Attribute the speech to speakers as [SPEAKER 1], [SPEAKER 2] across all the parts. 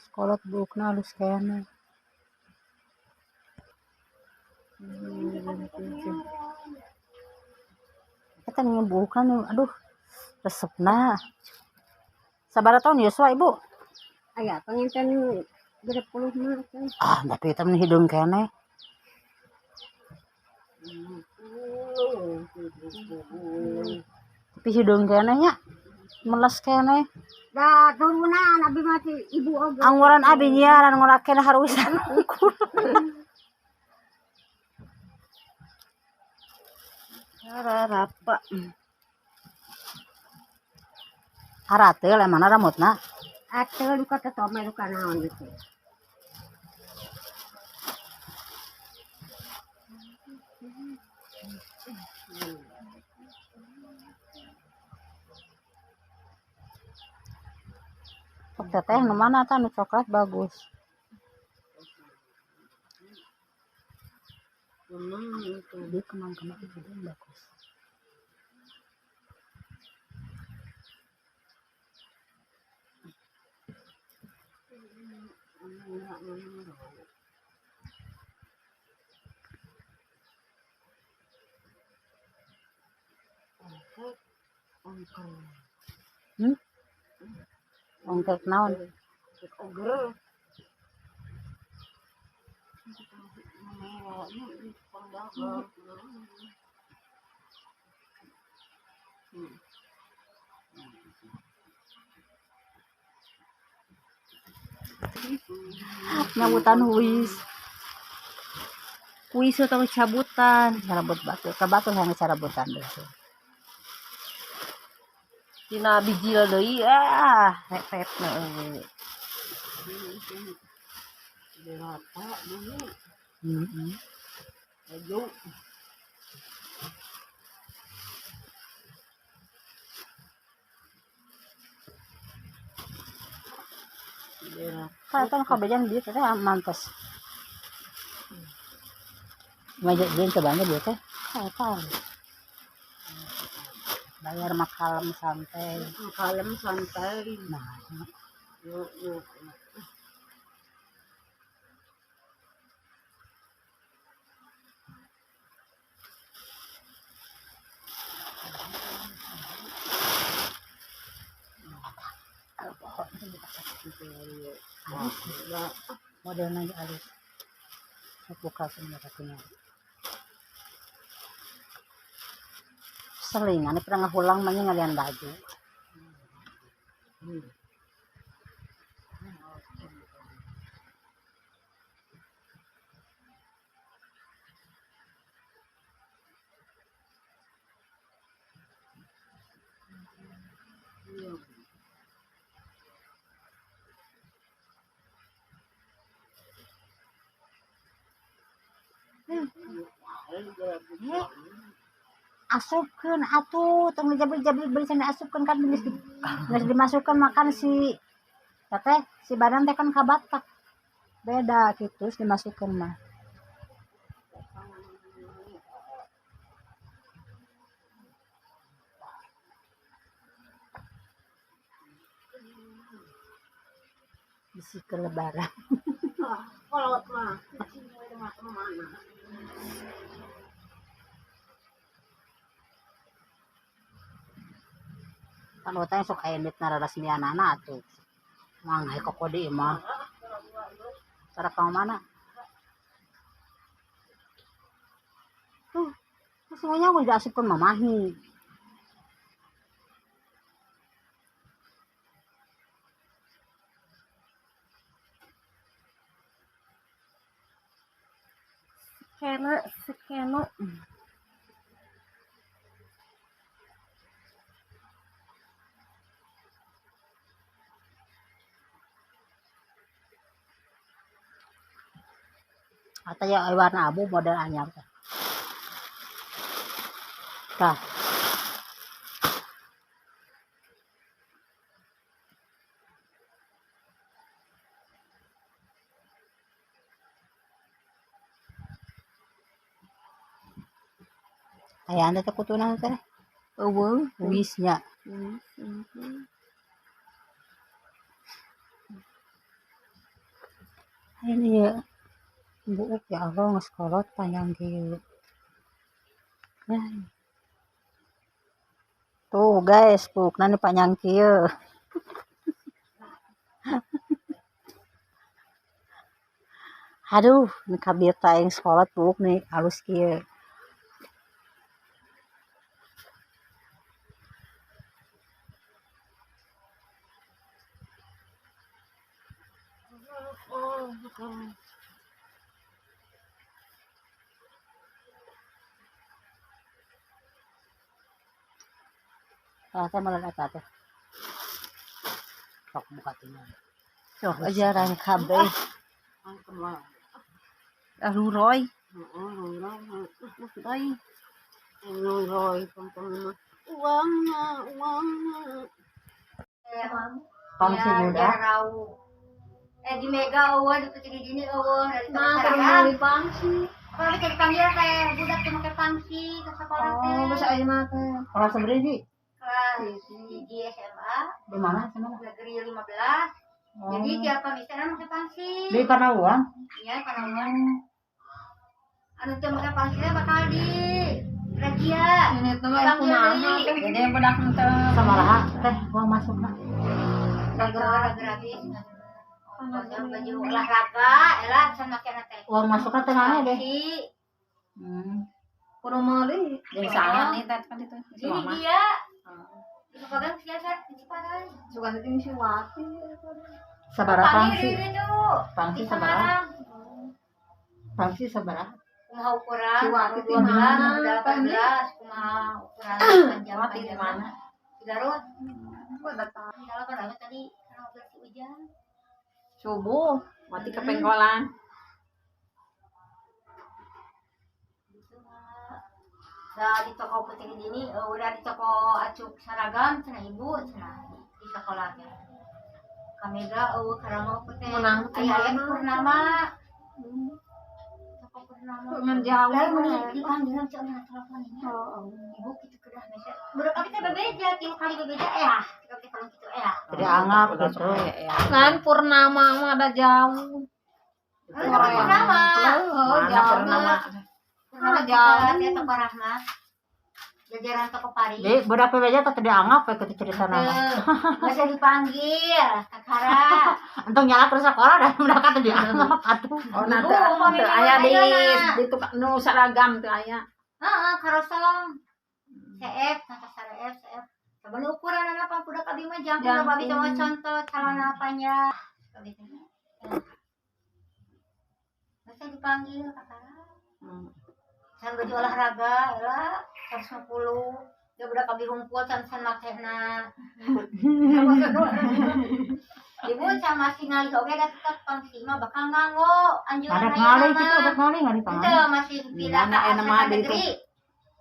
[SPEAKER 1] Kolot buukna alus keneh. Eta nu buukna nu aduh resepna. Sabaraha tahun yuswa ibu?
[SPEAKER 2] Aya panginten 60 mah teh.
[SPEAKER 1] Ah, tapi eta mah hideung keneh. Tapi hideung keneh nya. Meles keneh.
[SPEAKER 2] Da turunan abi mah ti ibu oge.
[SPEAKER 1] Angguran abi nyiaran ngorakeun harusan.
[SPEAKER 2] Rarapa.
[SPEAKER 1] Arateul emangna rambutna?
[SPEAKER 2] Ateul duka teh tome duka naon gitu.
[SPEAKER 1] Sok teteh nu mana tah nu coklat bagus. Dia kemang-kemang hidung bagus. Hmm? Ongkek naon?
[SPEAKER 2] Oger.
[SPEAKER 1] Nyabutan huis.
[SPEAKER 2] Kuis atau cabutan.
[SPEAKER 1] Carabut batu. Ka batu hayang carabutan deui.
[SPEAKER 2] Dina bijil deui ah, repetna euy.
[SPEAKER 1] Heeh. Tah eta kabejan dieu teh mantes. Meja jeung cobaan dieu teh. Eta. Bayar mah kalem santai.
[SPEAKER 2] Kalem santai.
[SPEAKER 1] Nah,
[SPEAKER 2] yuk.
[SPEAKER 1] Modelnya aja alus. Sok buka semua kakinya. Selingan pernah ngahulang mah ngalian baju. Asupkeun atuh tong dijabrik-jabrik beli sana asupkeun kan geus dimasukkan makan si teteh si badan teh kan kabatak beda gitu terus dimasukkeun mah. Bisi ke lebaran.
[SPEAKER 2] Kolot mah mana?
[SPEAKER 1] Kan otang sok aya nit nararasmianana atuh. Mang hae kokodi mah. Cara ka mana? Tuh, semuanya udah diasupkeun mamahi.
[SPEAKER 2] Skena, skena.
[SPEAKER 1] Atau ya warna abu model anyar teh. Tah. Aya anda teh kutuna teh.
[SPEAKER 2] Eueuh,
[SPEAKER 1] wisnya. Ini ya buuk ya Allah geus kolot panjang kieu. Ya. Tuh guys, buukna nu panjang kieu. Aduh, ini kabita aing sekolah buuk nih halus kieu. Rasa malah eta teh. Sok buka tinggal.
[SPEAKER 2] Sok ajaran kabeh. Ah ruroy. Heeh, ruroy. Uangna, uangna.
[SPEAKER 1] Pangsi budak.
[SPEAKER 3] Di Mega eueuh, di Putri Dini eueuh, dari toko seragam.
[SPEAKER 2] Pangsi.
[SPEAKER 3] Kalau dicari panggil teh, budak teh make pangsi ke sekolah teh.
[SPEAKER 2] Oh, bisa aja mah teh.
[SPEAKER 1] Kelas sabaraha sih?
[SPEAKER 3] Kelas 1 SMA,
[SPEAKER 1] Di mana? Sama?
[SPEAKER 3] Negeri 15. Jadi tiap Kamisana make pangsi.
[SPEAKER 1] Di Panawuan.
[SPEAKER 3] Iya, Panawuan. Anu teu make pangsi teh bakal di razia.
[SPEAKER 2] Ini tuh mah kumaha teh gede budak teh.
[SPEAKER 1] Sabaraha teh uang masukna?
[SPEAKER 3] Gara-gara gratis. Pokoknya baju olahraga, elah can make teh.
[SPEAKER 1] Uang masukna teh naon deh?
[SPEAKER 3] Pangsi.
[SPEAKER 2] Kudu meuli.
[SPEAKER 4] Jeung saha nih teh kan itu. Si
[SPEAKER 3] Jadi
[SPEAKER 4] mama.
[SPEAKER 3] dia di Pagang siasat di Ciparai.
[SPEAKER 2] Suka teh si Wati.
[SPEAKER 1] Sabaraha
[SPEAKER 3] Panggil
[SPEAKER 1] pangsi?
[SPEAKER 3] itu.
[SPEAKER 1] Pangsi
[SPEAKER 3] Di
[SPEAKER 1] sabaraha?
[SPEAKER 3] Semarang.
[SPEAKER 1] Pangsi sabaraha?
[SPEAKER 3] Kumaha ukuran?
[SPEAKER 2] Si Wati di
[SPEAKER 3] 12,
[SPEAKER 2] mana?
[SPEAKER 3] 18, kumaha ukuran panjang
[SPEAKER 4] Wati di mana?
[SPEAKER 3] Di Garut.
[SPEAKER 2] Gua datang.
[SPEAKER 3] Di dalam kan tadi karena ngobrol si Ujang.
[SPEAKER 4] Subuh, Wati ke pengkolan.
[SPEAKER 3] Gitu, Mak. Da di toko Putri Dini, udah di toko acuk seragam cenah ibu cenah di sekolah teh. Kamega eueuh karama teh.
[SPEAKER 2] Menang teh
[SPEAKER 3] Aya aya
[SPEAKER 2] mana?
[SPEAKER 3] Purnama. Toko Purnama.
[SPEAKER 2] Ngan jauh.
[SPEAKER 3] Lain mun dipanggil cek na telepon nya.
[SPEAKER 2] Oh.
[SPEAKER 3] Ibu kitu kedah meser. Budak abi teh bebeja tilu kali bebeja eh. Tilu kali kalau kitu eh.
[SPEAKER 1] Jadi anggap gitu.
[SPEAKER 2] Kan Purnama mah ada jauh.
[SPEAKER 3] Toko Purnama.
[SPEAKER 2] Oh,
[SPEAKER 4] Mana
[SPEAKER 2] jauh.
[SPEAKER 4] Purnama?
[SPEAKER 3] Purnama
[SPEAKER 2] Jauh.
[SPEAKER 3] jauh. Toko Rahmat. Jajaran toko Pari.
[SPEAKER 1] Jadi budak PBJ teh teu dianggap we kitu cerita nama.
[SPEAKER 3] Masa dipanggil, Kakara.
[SPEAKER 1] Untung nyala terus sekolah dah budak teh dianggap atuh.
[SPEAKER 4] Oh, nah
[SPEAKER 3] Ibu,
[SPEAKER 4] teu
[SPEAKER 3] mami
[SPEAKER 4] teu aya di
[SPEAKER 3] ayeuna.
[SPEAKER 4] di tukang nu seragam teu aya.
[SPEAKER 3] Heeh, karosong. CF, kata CF, CF. Coba nu ukuran apa budak abi mah jangkung
[SPEAKER 2] Jangkung.
[SPEAKER 3] abi sama contoh celana apanya. Abi teh. Masa dipanggil Kakara. Can baju olahraga lah 150. Ya budak abi hungkul can can makena. Ibu can masih ngalih oge da tetep pangsi mah bakal nganggo anjuran
[SPEAKER 1] Ada
[SPEAKER 3] ayeuna
[SPEAKER 1] ngalih
[SPEAKER 3] mah.
[SPEAKER 1] kitu, ada ngalih ngalih
[SPEAKER 3] Itu
[SPEAKER 1] pangan.
[SPEAKER 3] masih pindah
[SPEAKER 4] Nah,
[SPEAKER 3] ke
[SPEAKER 4] enak mah
[SPEAKER 3] asrama
[SPEAKER 4] di
[SPEAKER 3] negeri.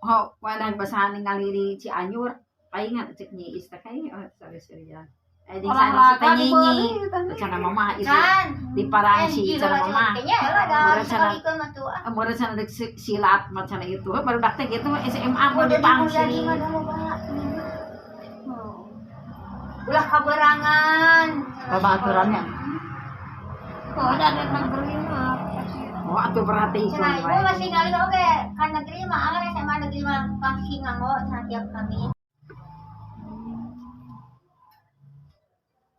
[SPEAKER 4] Oh, wana basahan ningali di Cianjur. Palingan cek Nyi Is teh kai oh sorry sorry ya. Eh jeung sana
[SPEAKER 2] Olahraga
[SPEAKER 4] teh Nyi.
[SPEAKER 2] dibeli.
[SPEAKER 4] Cenah mama itu
[SPEAKER 3] Can.
[SPEAKER 4] di Parangsi cenah mama.
[SPEAKER 3] Kayaknya lah ada
[SPEAKER 4] Murah sana.
[SPEAKER 3] sekali ke mah tuh. Ah.
[SPEAKER 4] Murah sana dek silat macam itu. Baru dak teh gitu SMA
[SPEAKER 3] Udah
[SPEAKER 4] di
[SPEAKER 3] di
[SPEAKER 4] Pangsi.
[SPEAKER 3] Mulyadi mah dah loba. Ulah kaberangan.
[SPEAKER 1] Loba aturannya.
[SPEAKER 2] Oh, ada negeri mah.
[SPEAKER 4] Oh, atuh perhatikan
[SPEAKER 3] Cenah ibu
[SPEAKER 4] wae.
[SPEAKER 3] masih ngalih oge kan negeri mah anggar SMA negeri mah pangsi nganggo cenah tiap Kamis.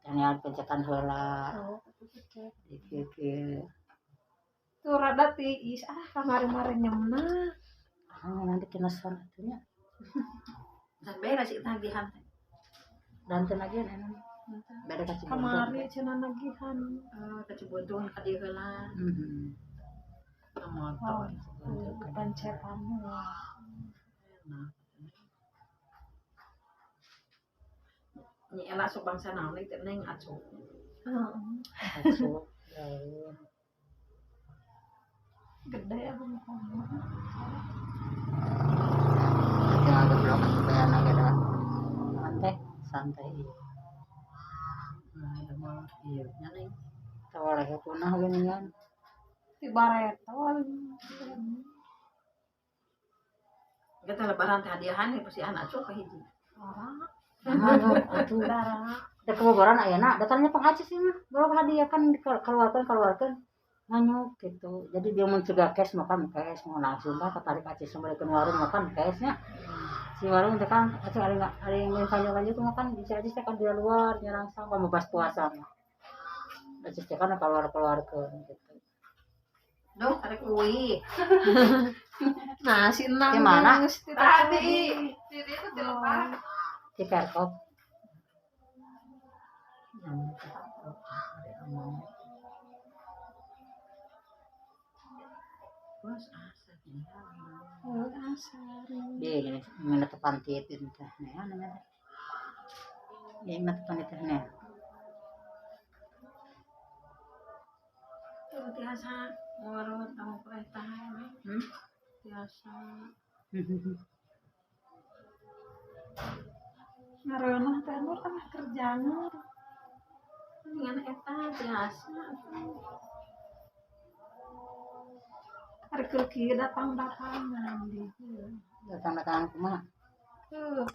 [SPEAKER 1] Jangan pencetan heula. Kieu-kieu.
[SPEAKER 2] Tuh rada tiis ah kamari-mari nyemna.
[SPEAKER 1] Ah, nanti kena son atunya.
[SPEAKER 4] Dan beres sih tagihan.
[SPEAKER 1] Dan teu nagihan enak. Beda ka Cibuntu.
[SPEAKER 2] Kamari cenah nagihan.
[SPEAKER 4] Eh, ka Cibuntu ka dieu heula.
[SPEAKER 1] Mhm.
[SPEAKER 4] Ka motor.
[SPEAKER 2] Oh, pencetan.
[SPEAKER 4] Nah. Nyi elak sok bangsa naon teh neng atuh.
[SPEAKER 2] Heeh.
[SPEAKER 1] Asup, daun.
[SPEAKER 2] Gede abang komo.
[SPEAKER 1] Tinggal geblok bayarna ge da. Santai, santai ieu.
[SPEAKER 4] Nah, eta mah ieu nya neng.
[SPEAKER 1] Tawar ge punah geuningan.
[SPEAKER 2] Di bareto.
[SPEAKER 4] Kita lebaran teh hadiahan ya pasti anak atuh ka hiji.
[SPEAKER 2] Orang
[SPEAKER 1] Aduh, atuh.
[SPEAKER 2] darah.
[SPEAKER 1] Da kebogoran ayeuna, datangnya pengacis sih mah. Berapa hadiah kan dikeluarkan keluarkan. Nganyuk gitu. Jadi dia mun juga cash makan cash mau langsung mah katarik acis ke warung makan cashnya. Si warung teh kan aceh ada yang kanyo-kanyo tuh makan bisa aja teh kan di luar nya langsung kamu pas puasa mah. Acis teh kan keluar-keluar ke gitu.
[SPEAKER 4] Duh, tarik uwi.
[SPEAKER 2] Nah, si enam
[SPEAKER 1] Gimana?
[SPEAKER 4] Tadi di itu dilepas.
[SPEAKER 1] Di Perkop.
[SPEAKER 4] Bos asar.
[SPEAKER 1] Asar. Di mana tepan tiit teh nya namanya. Di mana tepan teh nya.
[SPEAKER 4] Tuh biasa ngurut kamu perintah. Biasa. Ngareunah teh nur tengah kerja nur. Dengan eta biasa. Arek kieu datang-datangan di.
[SPEAKER 1] Datang-datangan kumaha?
[SPEAKER 4] Tuh.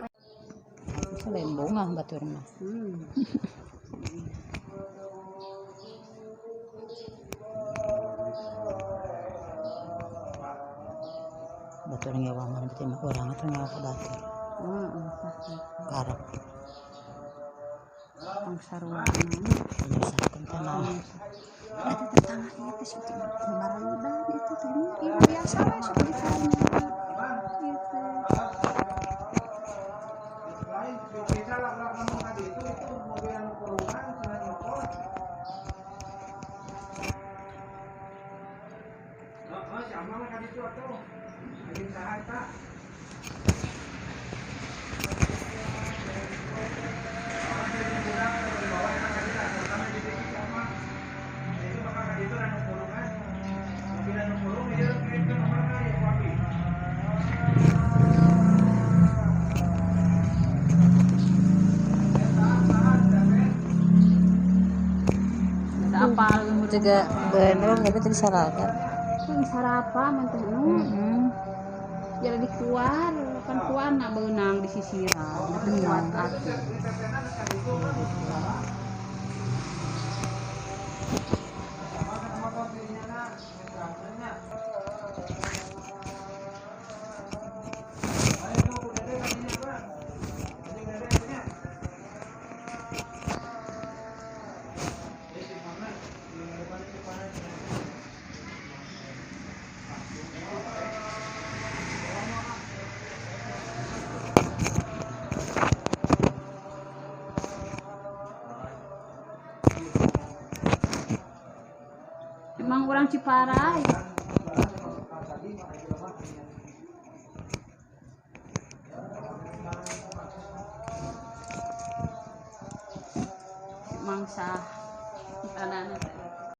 [SPEAKER 1] Bisa lembongan batur mah. Batur ngewa mah berarti mah urang atuh ngewa ka batur.
[SPEAKER 4] Heeh.
[SPEAKER 1] Karep.
[SPEAKER 4] Tong sarua.
[SPEAKER 1] Menyusahkan tanah.
[SPEAKER 4] Eta tetangga ieu teh suci maraliban itu teh ieu biasa we sok ditanya. Ieu teh.
[SPEAKER 1] Juga bener tapi tadi sarapan.
[SPEAKER 4] Sarapan manteh nu. Jadi dikuar, kan kuana beunang di sisiran, kuat atuh. Emang orang Ciparai. Mangsa tanana.